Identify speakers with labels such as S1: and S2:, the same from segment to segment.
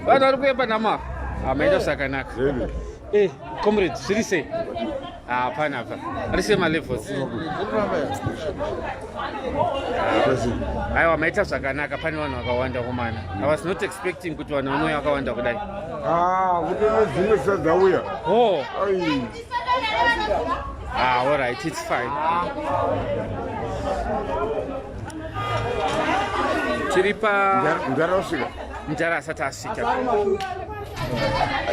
S1: Vanhu vari kuemba nama. Hamaita zvakanaka. Eh, comrade, zviri sei? Ah, panapa. Ari sei malevels? Aiwa, maita zvakanaka, pane vanhu vakawanda komana. I was not expecting kuti vanhu vanouya vakawanda kudai.
S2: Ah, kuti nedzimwe dzisati dzauya.
S1: Oh.
S2: Ai.
S1: Ah, all right, it's fine. Tiri pa
S2: Mudhara wasvika.
S1: Mudhara asati asvika.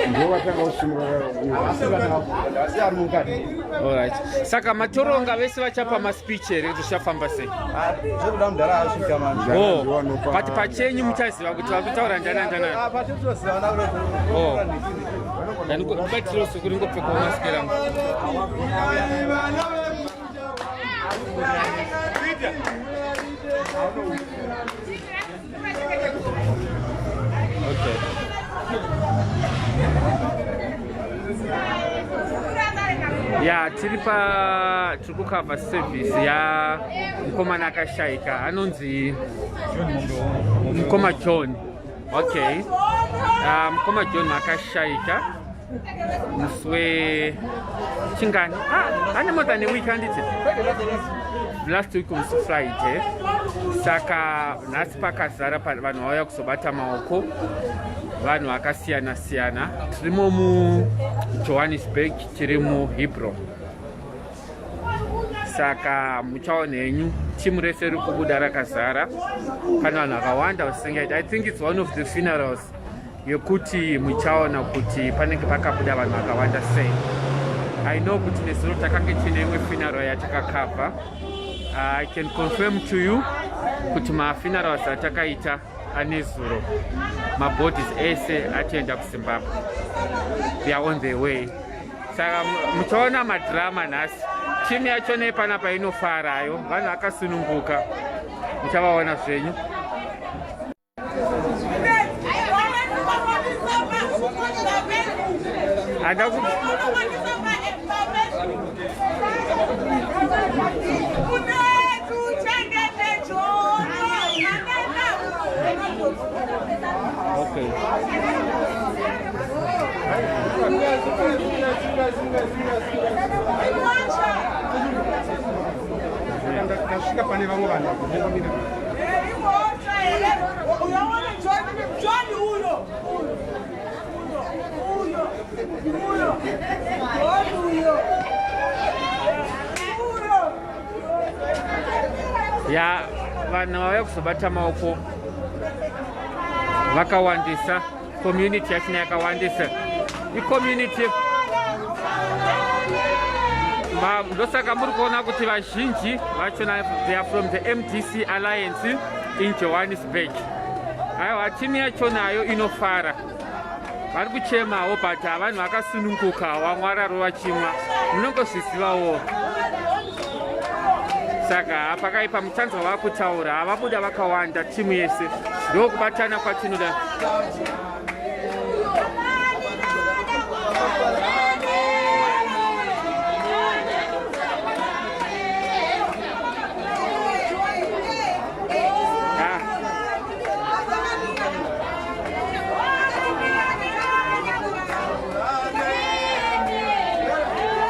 S2: Ndovatanga kusimuka.
S1: All right. Saka matoronga vese vachapa maspeech here kuti zvichafamba sei?
S3: Zvekuda mudhara asvika manje.
S1: Oh, but pachenyu muchaziva kuti vari kutaura ndana ndana.
S3: Apa totozivana kuti.
S1: Oh. Ndanibatiro suku ringopfekwa mask rangu. Okay. Ya, tiri pa tiri kukava service ya mukomana akashaika anonzi mukoma John. Okay. Mukoma John akashaika musi wechingani? Ah, ane more than a week handiti? Last week musi Friday. Saka nhasi pakazara vanhu vauya kuzobata maoko vanhu vakasiyana siyana. Tirimo muJohannesburg, tiri muHebron. Saka muchaona henyu timu rese riri kubuda rakazara, pane vanhu vakawanda vasingaiti. I think it's one of the funerals yekuti muchaona kuti panenge pakabuda vanhu vakawanda sei. I know kuti nezuro takange tiine imwe funeral yatakakavha. I can confirm to you kuti mafunerals atakaita anezuro, mabodies ese atoenda kuZimbabwe, they are on their way. Saka muchaona madrama nhasi. Timu yacho nepanapa inofarayo, vanhu vakasununguka, muchavaona zvenyu. Handa ku Okay.
S3: Ndasvika pane vamwe vanhu.
S1: Ya, vanhu vauya kuzobata maoko vakawandisa, community yachina yakawandisa, icommunity, ndosaka muri kuona kuti vazhinji vachona they are from the MDC Alliance in Johannesburg. Aiwa, timu yacho nayo inofara, vari kuchemawo, but havanhu vakasununguka, vamwe vararo vachimwa, munongozvizivawo. Saka pakaipa, muchanzwa vakutaura, havabuda vakawanda, timu yese, ndokubatana kwatinoda. Ah.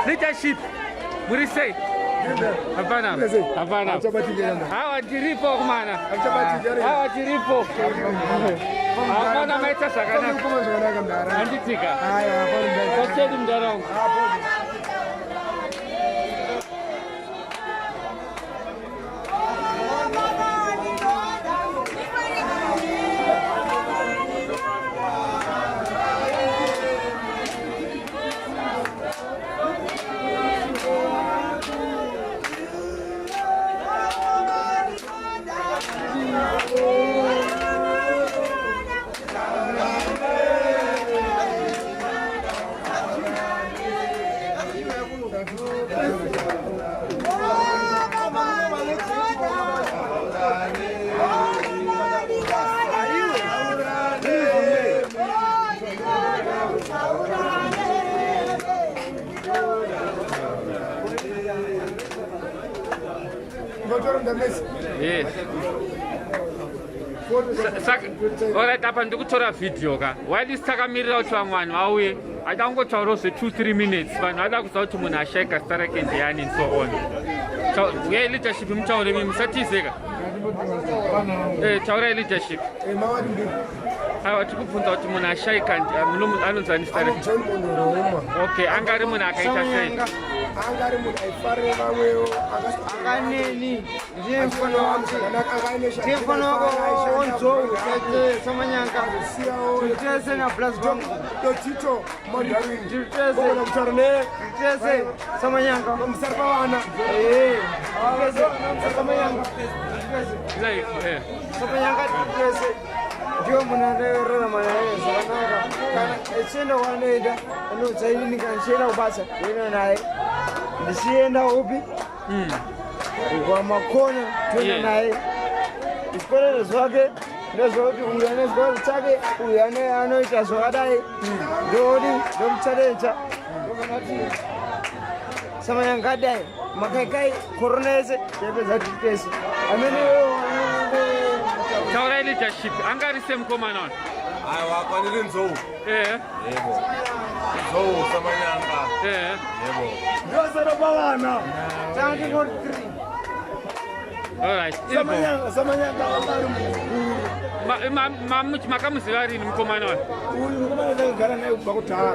S1: Leadership, muri sei? Hapana, hapana. Hawa tiripo kumana, hawa tiripo. Hapana, maita zvakanaka. Handitika. Pachedi mudara wangu. Yes. Saka alright, apa ndikutora vhidhiyo ka while takamirira kuti vamwe vanhu vauye. Ada kungotaurawo zve 2 3 minutes. Vanhu vada kuziva kuti munhu ashaika zita rake ndiani and so on. Uyai leadership, mutaure mimi, musatizeka. Taurai leadership. Aiwa, tiri kubvunza kuti munhu ashaika anonzi ani zita rake?
S4: John Munhuruma.
S1: Okay, anga ari munhu akaita sei?
S4: Anga ari munhu aifarira vamwewo.
S5: Akaneni ndiye mfana wangu, ndiye mfana wako wonzou Samanyanga, tese na plus vangu.
S4: Dotito Mandarin.
S5: Tese.
S4: Ogona kutaura ne
S5: tese Samanyanga.
S4: Pamusoro pavana.
S5: Eh, tese Samanyanga, tese.
S1: Life, eh.
S5: Samanyanga tese ndiyo munhu anorarama naye zvakanaka. Kana echienda kwaanoenda anoudza inini, kana ndichienda kubasa ndoenda naye, ndichienda upi kwamakona toenda naye. Zvikwerero zvake ndezvekuti uyu ane zvikwerero chake, uyu ane anoita zvakadai, ndodi ndomuchalenja ndokanati Samanyanga adai makaikai korona yese yapedza tiri tese amene.
S1: Taurai leadership, anga ari semukomana uyu?
S3: Aiwa, kwaniri Nzou. Yebo, Nzou Samanyanga. Yebo.
S4: Ndosara pavana.
S5: Tanga three.
S1: Alright, iripo.
S4: Samanyanga, Samanyanga anga ari mukuru.
S1: Makamuziva rini mukomana uyu?
S4: Uyu mukomana takagara naye kubva kudhara.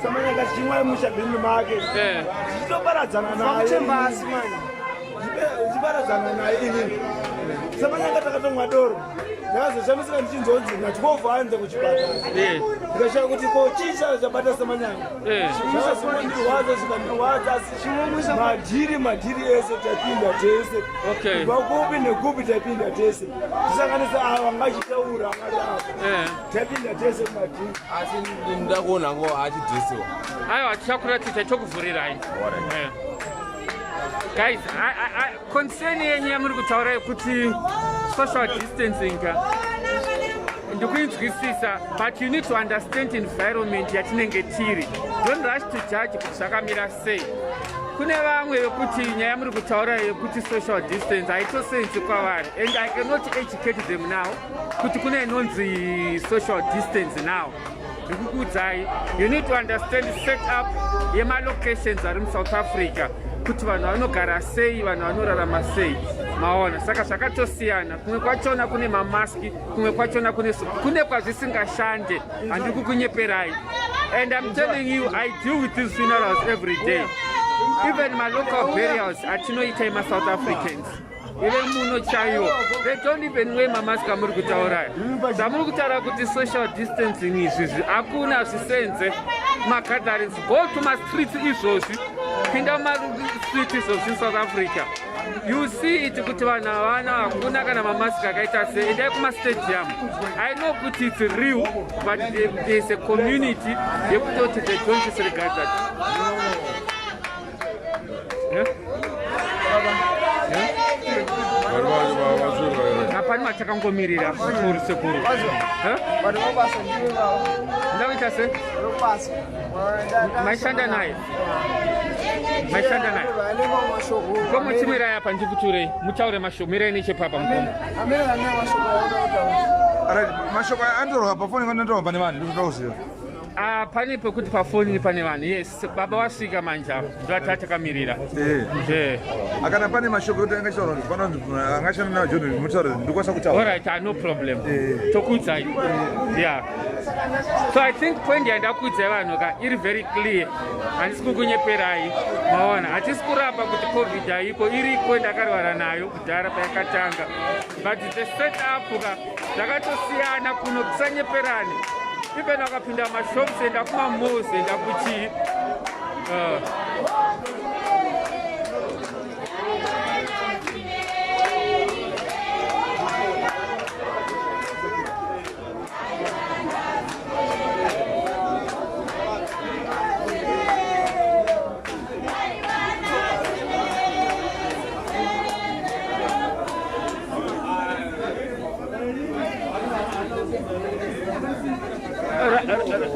S4: Samanyanga chimwa mushabhini make. Tichitoparadzana naye.
S5: Vakuchembasi mani.
S4: Tichiparadzana naye inini. Samanyanga takatomwa doro. Ndakazoshamisika ndichinzonzi na12 aende kuchipatara. Ndikashaya kuti ko chii chabata Samanyanga. Zvakazomondirwadza, zvikandirwadza, asi madhiri, madhiri ese tapinda tese. Kubva kupi nekupi tapinda tese, tisanganisa ava ngachitaura vari ava. Tapinda tese mumadhiri.
S3: Asi ndinoda kuona ngo achidhesiwa.
S1: Aiwa, tichakuratidza, tokuvhurirai. Guys, concern yenyu yamuri kutaura yekuti social distancing ka, ndikuinzwisisa, but you need to understand environment yatinenge tiri. Don't rush to judge kuti zvakamira sei. Kune vamwe vekuti nyaya muri kutaura yekuti social distance haitosenzi kwavari, and I cannot educate them now kuti kune inonzi social distance now. Ndikukuudzai, you need to understand set up yemalocations ari muSouth Africa, kuti vanhu vanogara sei, vanhu vanorarama sei, maona? Saka zvakatosiyana. Kumwe kwachona kune mamaski, kumwe kwachona kune kwazvisingashande. Handiri kukunyeperai, and I'm telling you, I deal with these funerals every day, even malocal burials atinoita emaSouth Africans ive muno chaiwo, they don't even wear mamask amuri kutauraya. Zvamuri kutaura kuti social distancing izvizvi hakuna zvisenze magatherings. Go to mastreets izvozvi, pinda mumastreet izvozvi in South Africa, you see it kuti vanhu havana, hakuna kana mamask akaita sei. Endai kumastadium. I know kuti it's real, but there is a community yekutoti they don't disregard that. Yeah? Yeah? Hapani matakangomirira sekuru, sekuru. Eh?
S5: Vanhu vobasa ndive vavo.
S1: Ndakuita se
S5: vobasa.
S1: Maishanda naye, maishanda naye?
S5: Vane mashoko.
S1: Mukoma, chimirai apa ndikuturei mutaure mashoko. Mirai nechepapa, mukoma.
S5: Amene vane mashoko auda kutaura.
S6: Alright, mashoko anditorwa pafoni, kanotorwa pane vanhu, ndinotoda kuziva.
S1: Ah, pane pekuti pafoni pane vanhu. Yes, baba wasvika manje apa, ndovati atakamirira.
S6: Akana pane mashoko ekuti angachitaura kuti panonzi angashanda naJohn, mutaure, ndikwanisa kutaura.
S1: Alright, no problem. Tokuudzai. Yeah, so I think point yandakuudzai vanhu ka iri very clear. Handisi kukunyeperai, maona? Hatisi kuramba kuti COVID haiko, iriko, ndakarwara nayo kudhara payakatanga, but the set up ka zvakatosiyana kuno, tisanyeperani. Even akapinda mashops, enda kumamalls, enda kuchii.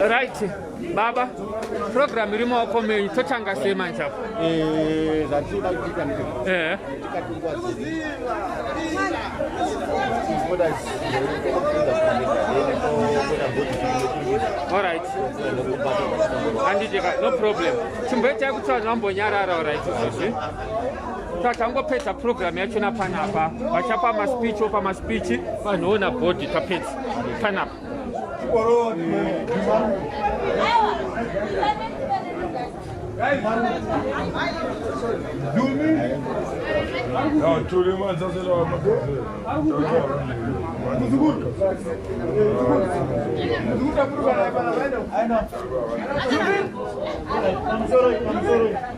S1: Right baba, program iri maoko menyu, totanga sei manje apo?
S7: Eh, zvatinoda kuita ndezvekuti tikati nguva dziri
S1: Alright, handiti ka? No problem. Chimboitai kuti vanhu vambonyarara. Alright, izvozvi tatangopedza program yachona panapa, vachapa maspeech, opa maspeech, vanhu ona bhodhi, tapedza panapa.
S2: No, tuli manzazela.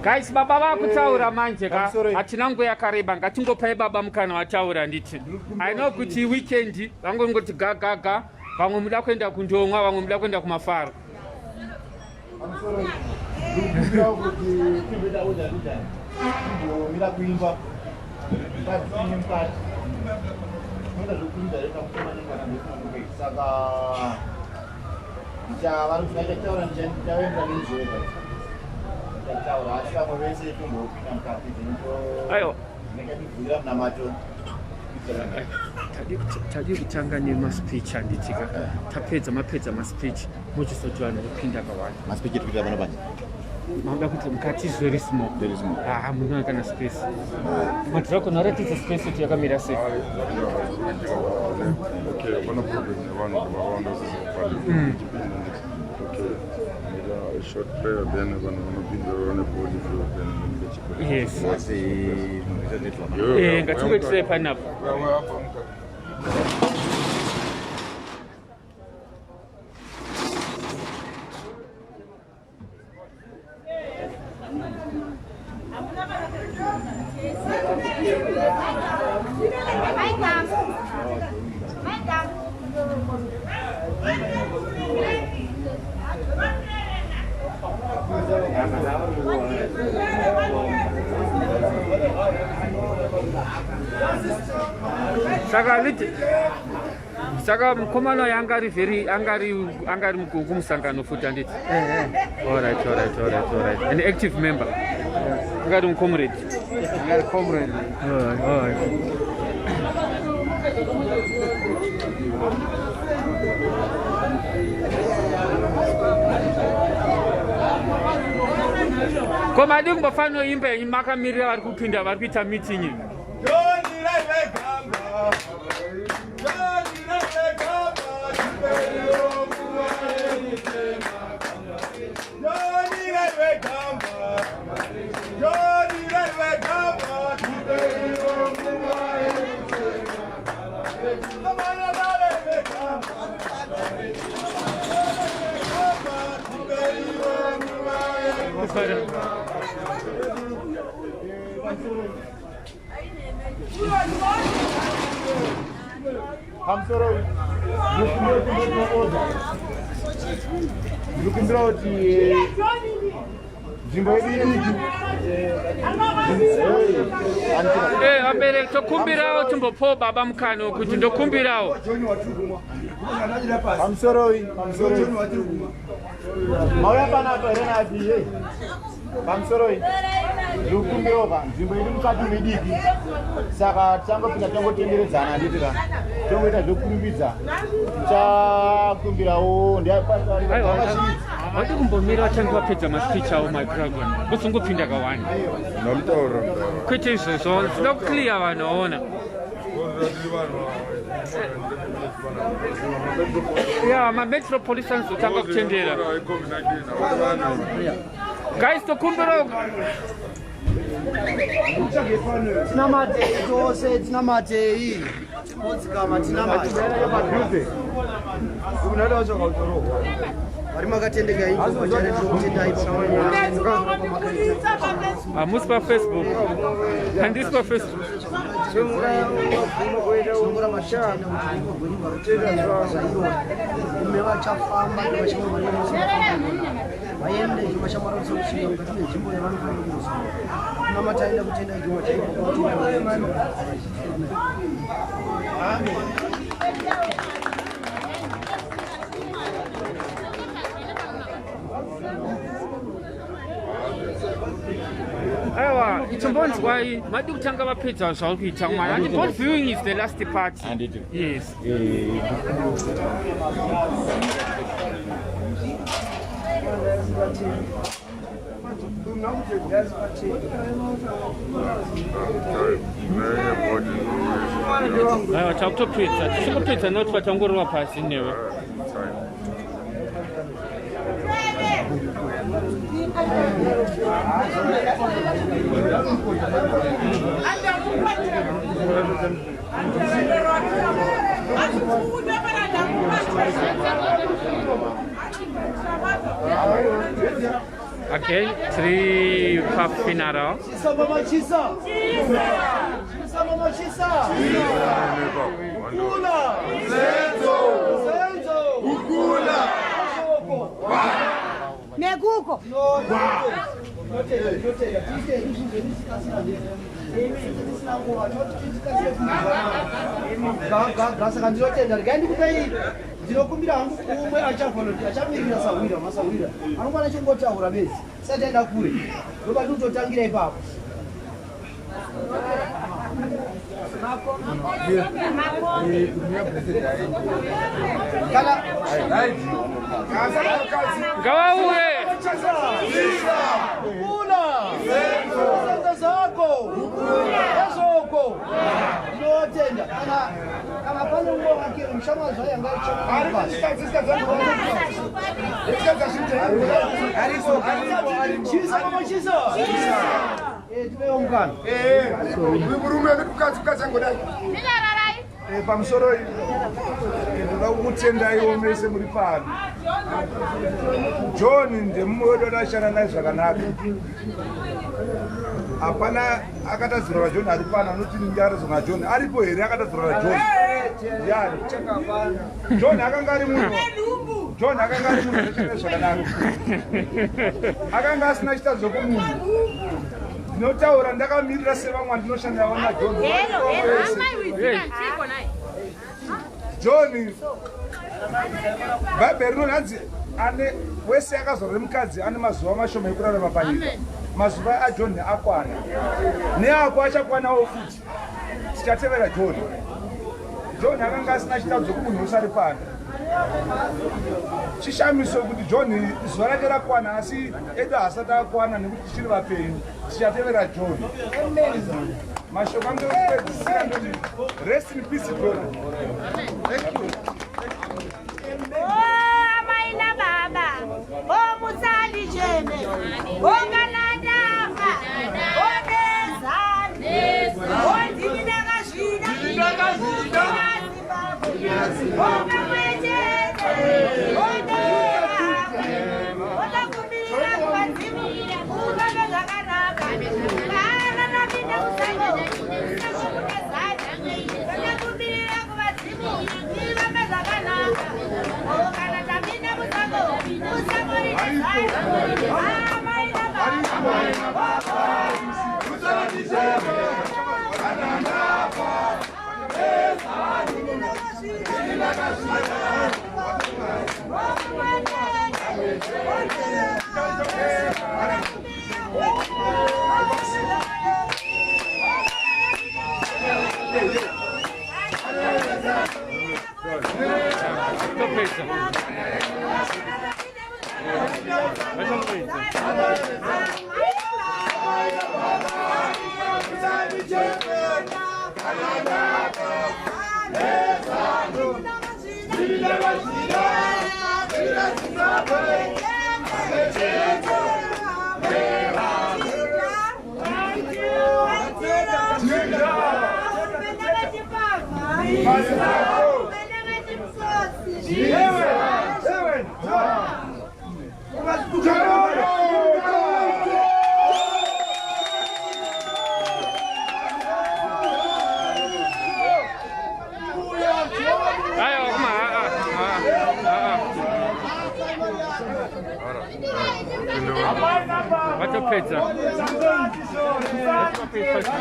S1: Guys, baba vakutaura manje ka, hatina nguva yakareba, ngatingopai baba mukana wataura. Nditi I know kuti weekend vangongoti gagaga, vamwe muda kuenda kundomwa, vamwe muda kuenda kumafaro.
S7: Ndikumbira kuti timboita order kuita timbomira kuimba mukati mukati tinoita zvekuimba reta mukomana saka ndichataura, ndichaenda nenzeve, ndichataura, asi vamwe vese tombopinda mukati.
S1: Aiwa.
S7: Ndinenge munamato.
S1: Tadi kutanga nemaspeech, handitika? Tapedza, mapedza maspeech, mochizoti vanhu vopinda kawanda.
S7: Maspeech tikuita pano panje.
S1: Mamuda kuti mukati is very small.
S7: Very small.
S1: Ah, munhu kana space madragon aratidza space kuti yakamira sei.
S2: Okay, hapana problem nevanhu vakawanda. Okay, a short prayer, then vanhu vanopinda vane body feel, then.
S1: Yes. Ngatingoitisai panapa.
S2: Apa mukati.
S1: Saka liti saka mukomana uyu angari very angari kumusangano futi, handiti? Alright, an active member, angari mucomrade.
S5: Angari comrade.
S1: Alright. Ko madi kumbofanira imba yenyu makamirira vari kupinda, vari kuita meeting iyi.
S4: Johnny Raiwegamba, Johnny Raiwegamba, Johnny Raiwegamba, Johnny Raiwegamba, Samana Raiwegamba,
S7: Pamusoro, ndikumbira kuti nzvimbo yedu idiki.
S1: Vabereki, tokumbirawo timbopawo baba mukana wekuti ndokumbirawo.
S7: Pamusoroi, pamusoroi, mauya panapa here nati ye pamusoroi, ndikukumbirawo ka nzvimbo iri mukati midiki, saka tichangopinda tongotenderedzana, handiti ka? Tongoita zvekurumbidza, tichakumbirawo.
S1: Aiwa, vadi kumbomira vatange vapedza maspeech avo, my dragon, vozongopinda kawani.
S2: Ndamutaurira.
S1: Kwete izvozvo, tinoda kuclear vanhu vaona. Ya mametropolitans otanga kutendera. Guys, tokumbirawo.
S5: Tinamatei tose, tinamatei, odzikama, tinamate.
S6: Padhuze.
S5: Unoda wacho kautorohwa vari makatendeka ivo.
S1: Hamusi paFacebook, handisi paFacebook.
S5: Ime vachafamba vaende vashamararisa kusvika mukati menzvimbo yavanofanira kuzosvika. Kunamataenda kutenda icho wachaibva.
S7: Amen.
S1: Aiwa, ichimbonzwai madi kutanga vapedza zvauri kuita mwana. And bond viewing is the last part. Yes. Aiwa, takutopedza. Tichingopedza not patangorova pasi newe. Okay, tiri pafuneral.
S4: Chisa mama chisa. Chisa mama chisa. Kukula. Zenzo. Zenzo.
S6: Kukula.
S4: Mashoko.
S8: Nekuko.
S4: Saka ndinotenda regai ndikupei ndinokumbira hangu umwe achavoloti achamirira sahwira masahwira anokwana chingotaura bedzi sati aenda kure ndobati kutotangira ipapo.
S1: Ngavauye.
S4: Kukula. Zenzo zako. Ezoko. Ndinotenda kana kana pane umwe wake mushamwari zvayo anga Chisa mama chisa. Eh tipewo mukana.
S6: Murume mukadzi mukadzi angodai. Pamusoro ndoda kukutendaiwo mese muri pano. John ndemumwe wedu atashanda naye zvakanaka. Hapana akatadzirwa naJohn ari pano anoti ndakatadzirwa naJohn. Aripo here akatadzirwa naJohn? Ndiani? John akanga ari munhu. John akanga ari munhu anoshanda zvakanaka. Akanga asina chitadzo kumunhu. Ndinotaura ndakamirira sevamwe vandinoshanda navo naJohn. John, Bhaibheri rinonzi ane wese akazorwa nemukadzi ane mazuva mashoma ekurarama panyika. Mazuva aJohn akwana. Neako achakwanawo futi. Tichatevera John. John akanga asina chitadzo kumunhu usari pano. Chishamiso kuti John zuva rake rakwana asi edu haasati akwana nekuti tichiri vapenyu. Tichatevera John. Mashoko angu ekupedzisira ndoti rest in peace John. Thank you.
S8: Oh, amai nababa. Oh, musandijeme. Oh, kana ndafa. Oh, nezani. Oh, ndini ndakazvida. Kukura Zimbabwe. Oh, pamwe chete. Oh, nevamwe. Oh, ndakumbira kuvadzimu. Ufambe zvakanaka. Kana ndapinda musango. Musango mune zani. Ndakumbira kuvadzimu. Ifambe zvakanaka. Oh, kana tapinda musango. Musango rine zani. Amai nababa.
S1: Topedza. Vachangopedza. Aiwa, kuma a a a. Vatopedza. Vatopedza.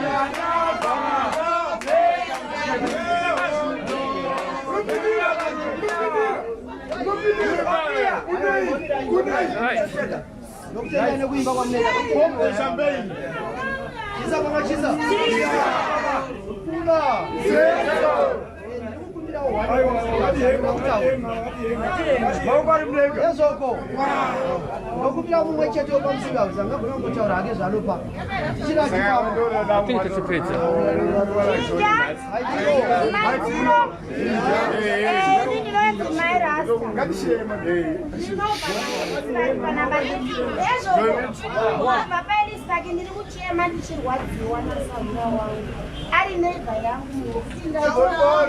S1: Right.
S5: Nokutenda nekuimba kwamunoita. Chisa baba chisa. Kula. Ezvoko. Ndokumbira mumwe chete wepamusika uyu angagona kungotaura hake zvaanopa. Tichiratipa.
S1: I think tichipedza.
S8: Maitiro. Ini ndinonzi Mai Rasta. Ndinobva Ezvoko. Kubva paElisaki ndiri kuchema ndichirwadziwa nasahwira wangu. Ari neighbor yangu.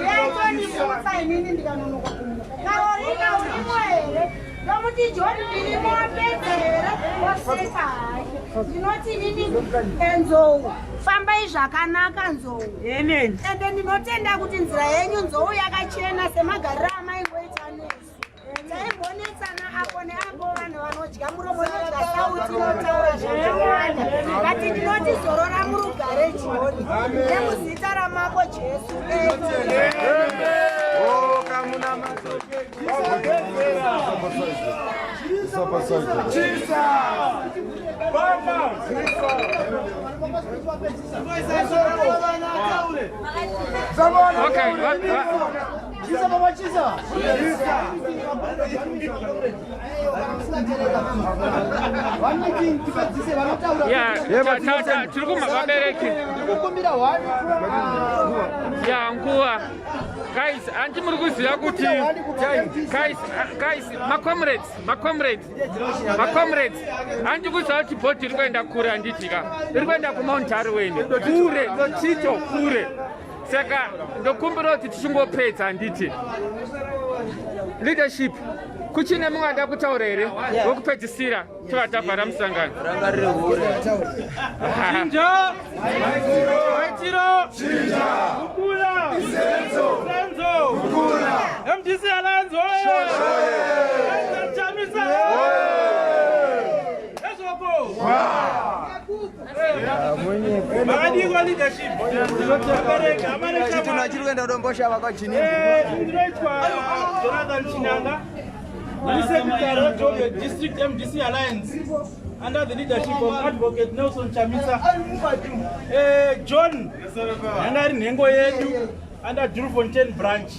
S8: Yaitondimutsa inini ndikanonoka kumuka. Karorina urimo here? Ndomuti John ndirimo wapedza here? Waseka hake. Ndinoti inini Enzou fambai zvakanaka Nzou.
S9: Amen.
S8: Ende ndinotenda kuti nzira yenyu Nzou yakachena semagariro amaingoita nesu. Taimbonetsana apo neapo vanhu vanodya muromo inodya sauti inotaura zvakawanda. But ndinoti zorora murugare John. Nemuzita ramambo Jesu. Amen.
S1: Okay,
S5: Chisa baba chisa. One meeting tipedzise vanotaura.
S1: Yeah, tiri kuma vabereki.
S5: Ndikukumbira one.
S1: Ya nguva. Guys, anti muri kuziva kuti guys, guys, macomrades, macomrades, macomrades. Anti kuziva kuti body iri kuenda kure handiti ka? Iri kuenda kuMount Darwin. Kure, Lotito kure. Saka ndokumbira kuti tichingopedza handiti. Leadership. Kuchine mumwe ada kutaura here? Wekupedzisira tova tavhara musangano.
S4: Chinja! Maitiro! Chinja! Kukula! Senzo! Senzo! Kukula! MDC Alliance! Oye! Chamisa! Ezvoko! Makadikwa leadership. Vabereki, amane
S5: Chitunha chiri kuenda kudomboshava kwachinini.
S4: Ndinoitwa Jonathan Chinanga. Ndiri secretary weJoburg District MDC Alliance under the leadership of Advocate Nelson Chamisa. John yanga ari nhengo yedu under Driefontein branch.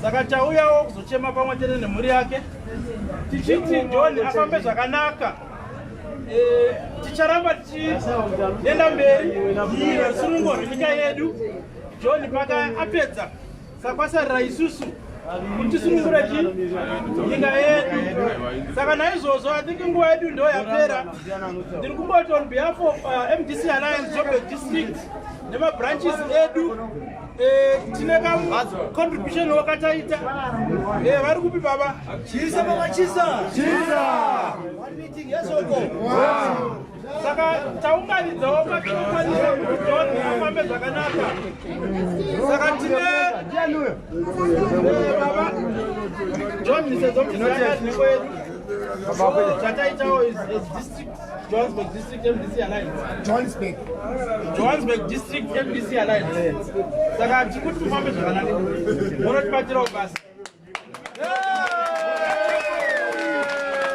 S4: Saka tauyawo kuzochema pamwe chete nemhuri yake tichiti John afambe zvakanaka. Ticharamba tichienda mberi nerusunungo rwenyika yedu. John paka apedza, saka kwasarira isusu kuti tisunungure chi nyika yedu. Saka naizvozvo I think nguva yedu ndo yapera. Ndiri kungoti on behalf of MDC Alliance Joburg District nemabranches edu, tine kacontribution wakataita. Vari kupi baba?
S5: Chisa baba chisa. Chisa. One meeting yesoko.
S4: Saka taunganidzawo patinokwanisa kuti John afambe zvakanaka. Saka tine baba John sezvo nhengo yedu, chataitawo is district Johannesburg District MDC Alliance.
S6: Johannesburg.
S4: Johannesburg District MDC Alliance. Saka tikuti mufambe zvakanaka, munotibatirawo basa.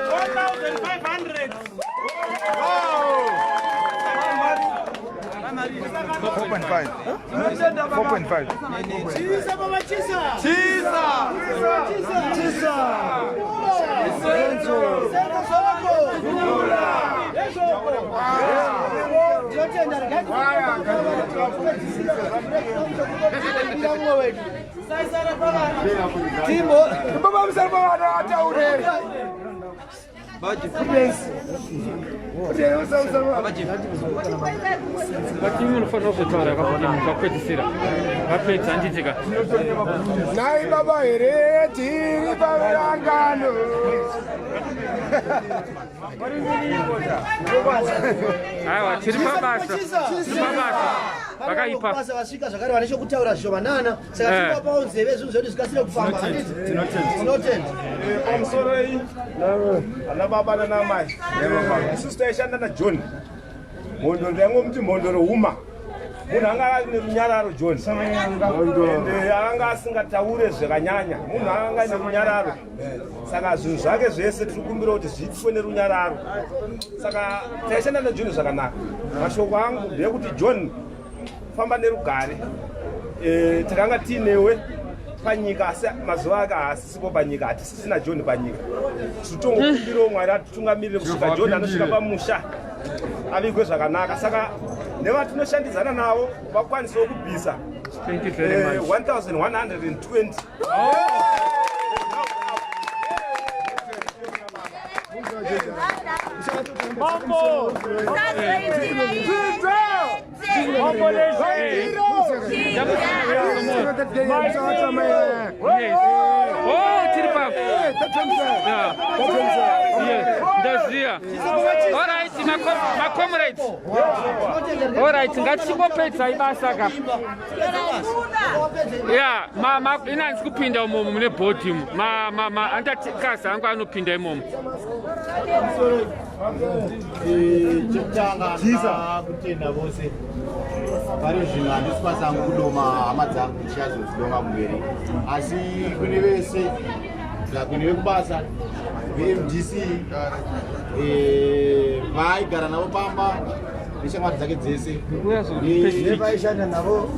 S4: 1500.
S6: 4.5. 4.5.
S5: Chisa baba chisa.
S6: Chisa.
S5: Chisa. Senzo. Senzo soko. Yesoko. Ndinotenda regai mumwe wedu. Timbo.
S6: Baba musari pavana ataure.
S1: But imi munofanira kuzotaura kakuti mukapedzisira vapedza handitika.
S6: Nai baba here tiri pavirangano.
S1: Aiwa, tiri pabasa, tiri pabasa vakaipa.
S5: Basa vasvika zvakare vane chokutaura zvishomanana, saka tinovapawo nzeve zvinhu zvedu zvikasire kufamba, handiti? Tinotenda.
S6: Pamusoro iyi, ana baba nana mai, isusu taishanda naJohn Mhondoro, taingomuti Mhondoro huma.
S9: Munhu anga ane runyararo John, ende akanga asingataure zvakanyanya. Munhu akanga ane runyararo, saka zvinhu zvake zvese tiri kukumbira kuti zviitwe nerunyararo. Saka taishanda naJohn zvakanaka. Mashoko angu ndeyekuti John, famba nerugare. Takanga tiinewe panyika, asi mazuva ake haasisipo panyika, hatisisina John panyika. Tiritongokumbirawo Mwari atitungamirire kusvika John anosvika pamusha avigwe zvakanaka. Saka nevatinoshandidzana navo vakwanisewo kubvisa
S1: Thank you very much.
S9: 1120.
S5: Mambo!
S1: Oh, tiri pa. Ndaziya. All right, macomrades. All right, ngatichingopedzai basa ka. Ya, ma ma inanzi kupinda umomo mune bhodhi umu. Ma ma ma andatikazi angu anopinda imomo.
S7: Chekutanga ndinoda kutenda vose. Pari zvino handisi kukwanisa hangu kudoma hama dzangu, ndichazodzidoma kumberi, asi kune vese, kune vekubasa veMDC, vaaigara navo pamba neshamwari dzake dzese.
S5: Nevaishanda navo.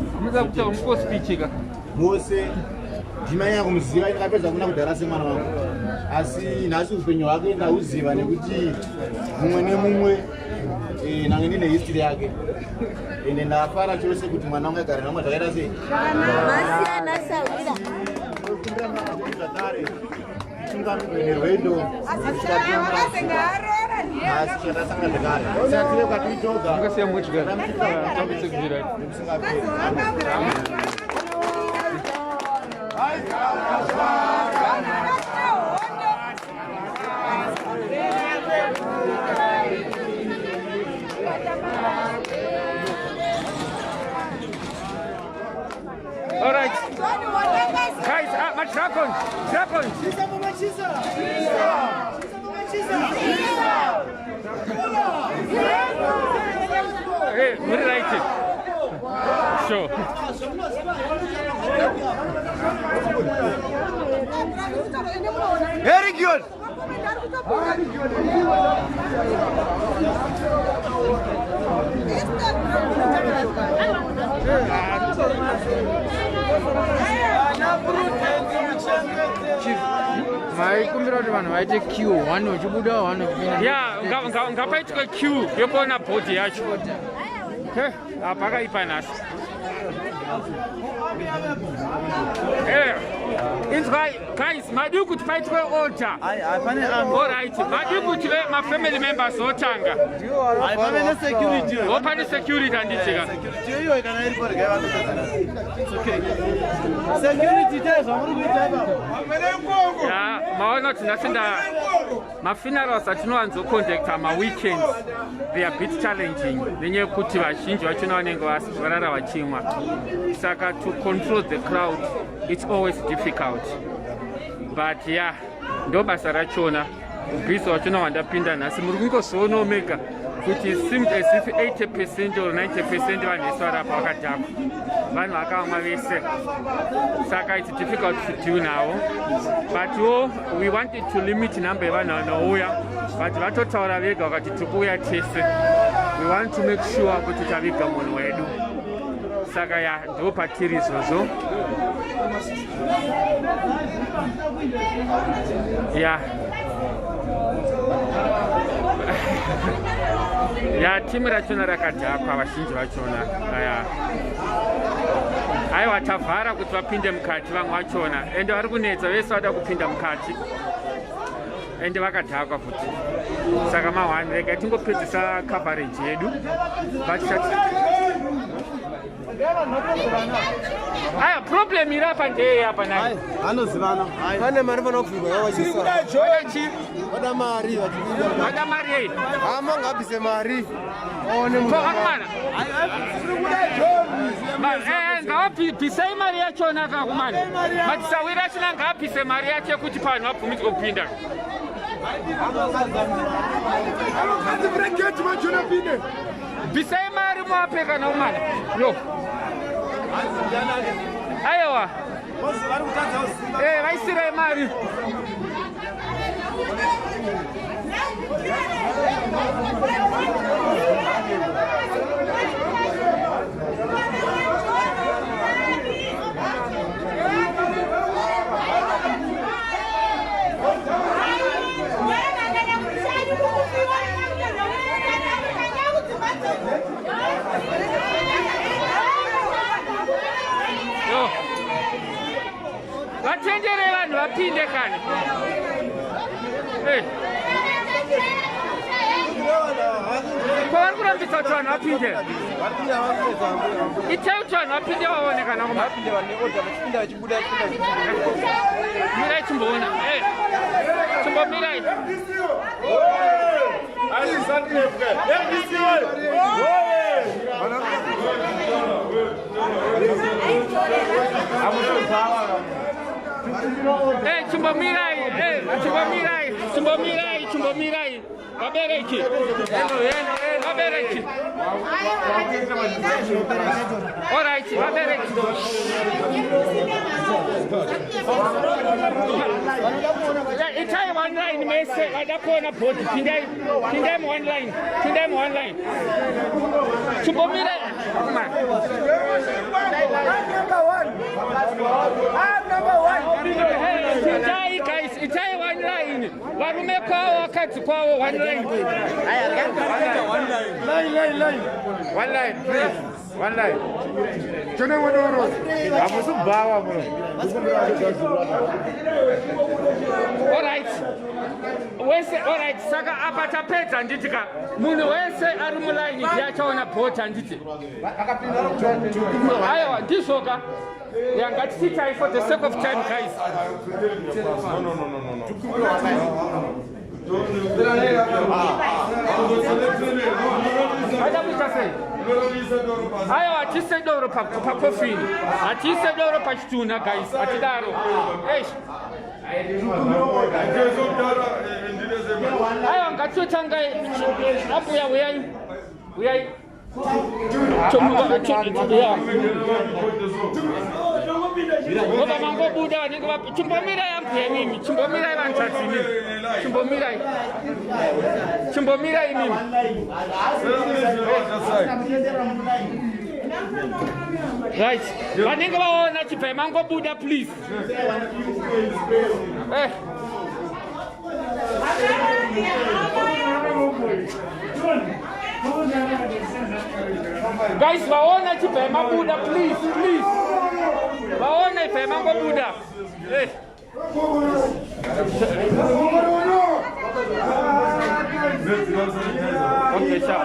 S7: Vose ndimanyanya kumuziva. Ndakapedza kuna kudhara semwana wangu, asi nhasi upenyu hwake ndauziva nekuti mumwe nemumwe nange ndine history yake. Ende ndafara chose kuti mwana wangu agare namwe zvakaita sei.
S8: Masiyana sawira.
S7: Zvakare tungamirwe nerwendo, asi chatasangana zvakare satire kwatiri toga.
S1: Ungasiya motikari. Tambise kubira.
S7: Nekusingaperi.
S1: All right. Guys, my dragons, dragons. Hey, muri right. Sure.
S5: Very good.
S10: Maikumbira kuti vanhu vaite queue, one uchibuda, one uchipinda.
S1: Ya, ngapaitwe queue yekuona bhodhi yacho. Pakaipa nhasi. Inzwai guys, madii kuti paitwe order? Alright, madii kuti mafamily members otanga?
S7: Pave nesecurity.
S1: O, pane security, handitika?
S7: Iyo kana iripo, regai vatopedzana. Security, itai zvamuri kuita ipapo.
S1: Ya, maona kuti nhasi nda mafunerals atinowanzoconducta maweekends, they are bit challenging nenyaya yekuti vazhinji vachona vanenge varara vachimwa, saka to control the crowd, it's always difficult. But yeah, ndo basa rachona. Ubhizi wachona wandapinda nhasi, muri kungozvionawo mega kuti it seemed as if 80% or 90% vanhu vese varapa vakadhakwa, vanhu vakamwa vese, saka it's difficult to deal navo. But wo we wanted to limit number yevanhu vanouya, but vatotaura vega vakati tiri kuuya tese, we want to make sure kuti taviga munhu wedu. Saka ya, ndo patiri izvozvo. Ya, timu rachona rakadhakwa, vazhinji vachona. Aya, aiwa, tavhara kuti vapinde mukati vamwe vachona, ende vari kunetsa vese, vada kupinda mukati, ende vakadhakwa futi. Saka mahwani, rega tingopedzisa coverage yedu, but aya, problem iri apa ndeyei apa nai?
S7: Anozivana, pane mari vanobvurwa. Vada mari.
S1: Vada mari yei?
S7: Hama ngabvise mari aone.
S1: Vakomana, ngavabvisei mari yachona kakumana. Matisawira achona ngaabvise mari yacho yekuti panhu vabvumidzwe kupinda.
S6: Anokadzi breketi vachona pinde.
S1: Bvisai mari. muvape kana umana yo aiwa eh, vaisirai mari Vatendere vanhu vapinde kani. Ko vari kurambisa kuti vanhu vapinde. Itai kuti vanhu vapinde vaone kana kuma. Mirai chimboona. Chimbomirai. Eh, chimbomirai, eh, chimbomirai, chimbomirai, chimbomirai. Vabereki. Vabereki. All right, vabereki. Itai one line mese vada kuona bhodhi pindai pindai mu one line pindai mu one line chimbomira Pindai guys, itai one line. Varume kwavo vakadzi kwavo one line.
S6: Line, line, line.
S11: One line, please. One line. Chone wadoro. Hamusi bhawa muno.
S1: All right. Wese, all right. Saka apa tapedza handiti ka. Munhu wese ari mulaini ndiye achaona bhoti handiti. Aiwa ndizvoka. Yeah, ngatichitai for the sake of time guys.
S3: No, no, no, no, no, no.
S1: Vaida kuita sei? Aiwa hatise doro pakofini. Hatise doro pachitunha guys. Hatidaro. Eish. Aiwa ngatitotangai. Abuya uyai. Uyai. Ngoba mangobuda vanenge va chimbomirai ambuya imimi chimbomirai vanzvadzi imimi chimbomirai chimbomirai imimi right vanenge vaona chibvai mangobuda please eh. Guys, vaona chibva mabuda please, please. Vaona ibva mangobuda. Hey. Okay, sharp.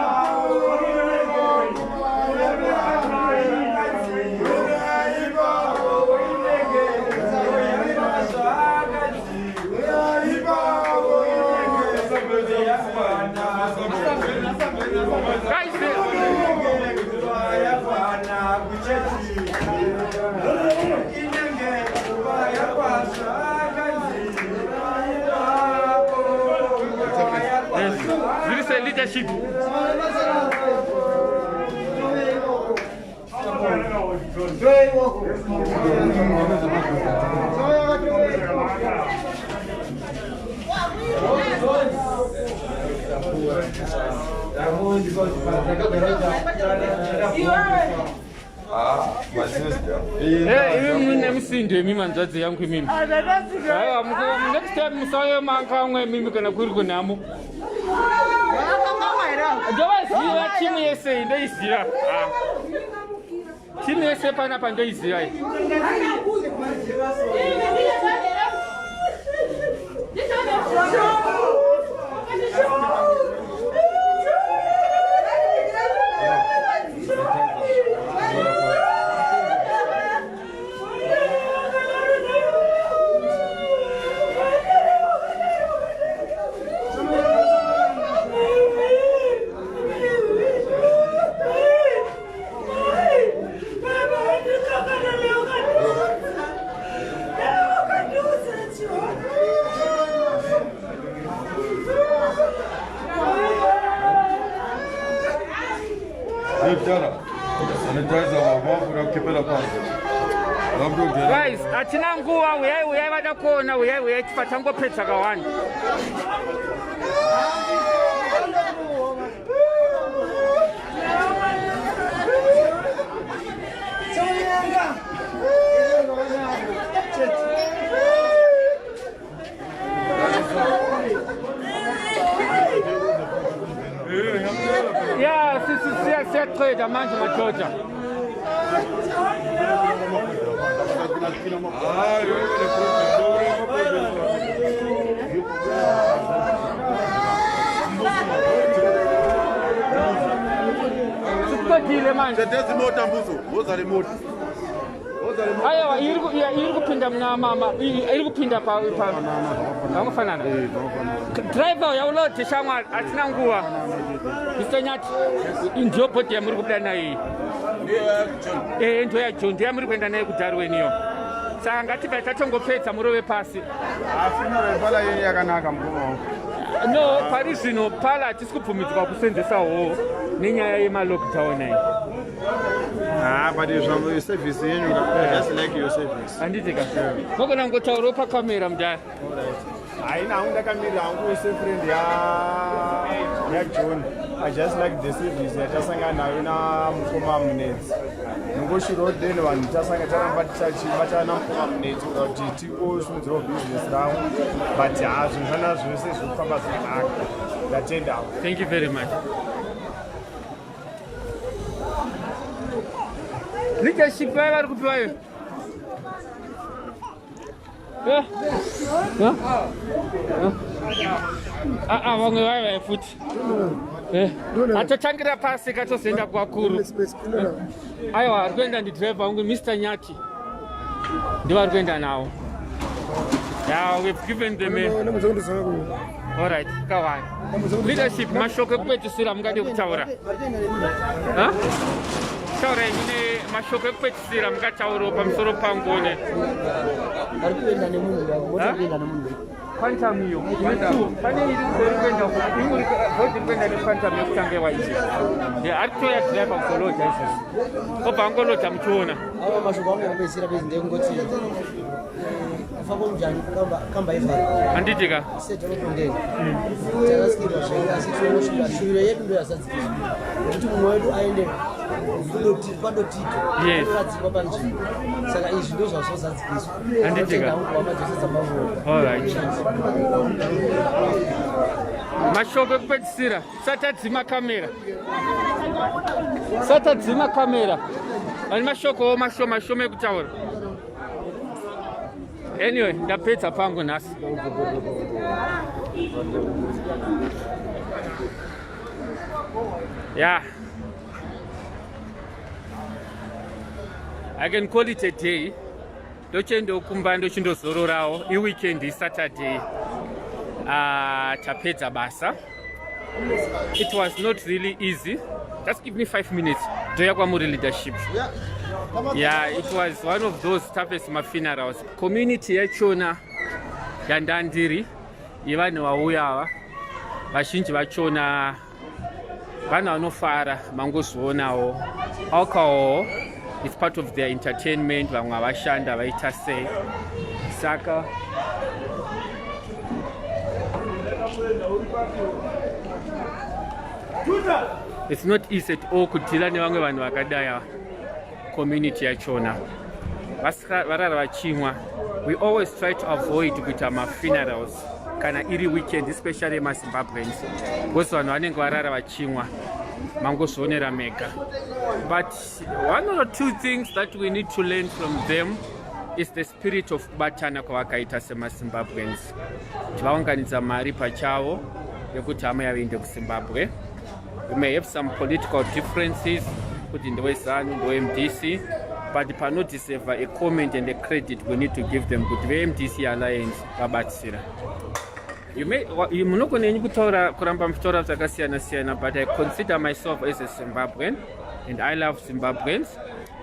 S1: Zviri seleadership. Imi mune musindo imi manzvadzi yangu imimi. Aiwa, next time musauye mangamwe imimi kana kuri kunhamo. Ndovaziva timu yese iyi ndoiziva. Ah. Timu yese panapa ndoiziva iyi. Guys, hatina nguva, uyai uyai vada kuona, uyai uyai tifa tangopedza kawani. Ya, siyaqeda manje madoda. Siqedile manje.
S6: Mota mbuzo, woza remota.
S1: Aiwa, iri kupinda muna mama, iri kupinda pa vangofanana. Driver yaulodhe shamwari, hatina nguva. Mr Nyati, ndiyo bhodhi yamuri kubuda nayo iyi. Eh, ndiyo yaJohn, ndiyo yamuri kuenda nayo kuDarwin iyo. Saka ngatibva tatongopedza murove pasi.
S11: Pala yenyu yakanaka mukoma wangu.
S1: No, pari zvino pala hatisi kubvumidzwa kusenzesa hoo nenyaya yemalockdown ayi.
S11: Ah, but your service yenyu, I just like your service.
S1: Handiti ka? Mogona kungotaurawo pakamera mudhara.
S7: Haina hangu, ndakamirira hangu sefriend yaJohn. I just like the service yatasangana nayo namukoma Munetsi. Nongoshurawo then vanhu tasanga taramba tichachibatana namukoma Munetsi kuda kuti tingosimudzirawo bhizinesi ravo, but ha, zvinhu zvana zvose zviri kufamba zvakanaka, ndatendawo.
S1: Thank you very much. Leadership vaya vari kupiwayo. Eh? Eh? Eh? Ah, ah, vamwe vaya vaya futi. Eh. Atotangira pasi katozoenda kuvakuru. Aiwa, ari kuenda ndidriver wangu Mr Nyati. Ndivo kuenda nawo. Yeah, we've given them a... All right, kawai. Leadership, mashoko ekupedzisira mungade kutaura. Huh? Taurai mune mashoko ekupedzisira mungataurawo pamusoro pangone.
S5: Vari kuenda nemunhu, vari kuenda nemunhu.
S1: Quantum iyo pane iri kuenda, bhodhi kuenda neQuantum yekutanga yewaiti. Ari kutoya driver kuzoloja izvozvi, obva angoloja muchiona.
S5: Ava mashoko angu ekupedzisira bedzi ndekungoti kufa kwomujani kamba ivhara.
S1: Handiti ka?
S5: Setinotondeni tarasikirwa zvedu, asi tinonosvika shuviro yedu ndo yazadzikiswa nekuti mumwe wedu aende kwadotito oradzikwa panzvimbo, saka izvi ndo zvazvozadzikiswa.
S1: Handiti ka?
S5: Hama dzose dzamavura.
S1: Alright, mashoko ekupedzisira satadzima kamera, satadzima kamera, vane mashokowo mashoma shoma ekutaura. Anyway, ndapedza pangu nhasi. Yeah, I can call it a day. Ndochiendokumba, ndochindozororawo. Iweekend, iSaturday. Tapedza basa. It was not really easy. Just give me 5 minutes, ndoya kwamuri leadership. Yeah, it was one of those toughest mafunerals. Community yachona yandandiri yevanhu vauya ava, vazhinji vachona vanhu vanofara, mangozvionawo. Alcohol is part of their entertainment. Vamwe havashanda, vaita sei, saka it's not easy at all kudhila nevamwe vanhu vakadai ava. Community yachona varara vachimwa. We always try to avoid kuita mafunerals kana iri weekend, especially maZimbabweans, because vanhu vanenge varara vachimwa, mangozvionera mega. But one or two things that we need to learn from them is the spirit of kubatana kwavakaita semaZimbabweans, kuti vaunganidza mari pachavo yekuti hama yavo iende kuZimbabwe. We may have some political differences, kuti ndeweZANU, ndeweMDC, but panodeserve a comment and a credit, we need to give them kuti veMDC Alliance vabatsira. Munogona henyu kutaura, kuramba muchitaura zvakasiyana siyana, but I consider myself as a Zimbabwean and I love Zimbabweans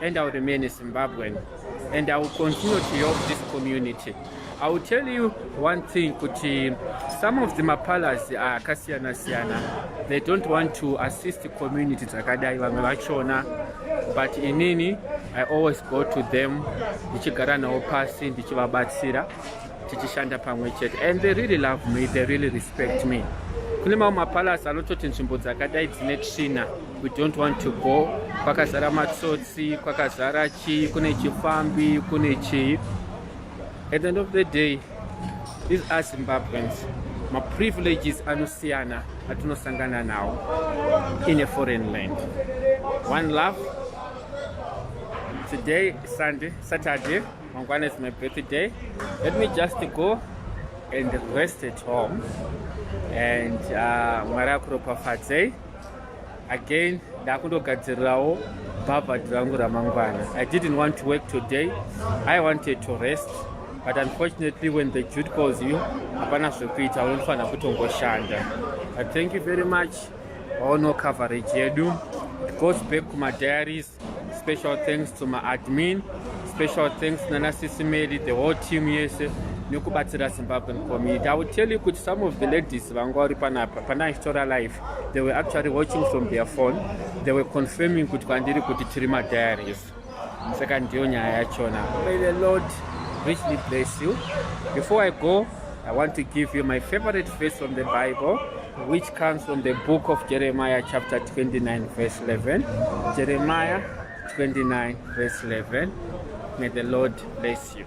S1: and I will remain a Zimbabwean and I will continue to help this community. I will tell you one thing, kuti some of the maparlours akasiyana siyana, they don't want to assist the community dzakadai, vamwe vachona, but inini I always go to them ndichigara navo pasi, ndichivabatsira, tichishanda pamwe chete, and they really love me, they really respect me. Kune mamwe mapalasi anototi nzvimbo dzakadai dzine tsvina, we don't want to go, kwakazara matsotsi, kwakazara chii, kune chifambi, kune chii. At the end of the day, these are Zimbabweans. Maprivileges anosiyana atinosangana nawo in a foreign land. One love. Today, Sunday, Saturday, mangwana is my birthday. Let me just go and rest at home and Mwari akuropafadzei. Again, ndakundogadzirirawo bhavhadhi rangu ramangwana. I didn't want to work today, I wanted to rest, but unfortunately, when the duty calls you, hapana zvekuita, unofanira kutongoshanda. But thank you very much vaono coverage yedu. It goes back kumadiaries. Special thanks to maadmin, special thanks nana Sisimeli, the whole team yese nekubatsira Zimbabwean community. I will tell you kuti some of the ladies vanga vari panapa pana ichitora live, they were actually watching from their phone. They were confirming kuti kwandiri kuti tiri madiaries. Saka ndiyo nyaya yachona. May the Lord richly bless you. Before I go, I want to give you my favorite verse from the Bible, which comes from the book of Jeremiah, chapter 29, verse 11. Jeremiah 29, verse 11. May the Lord bless you.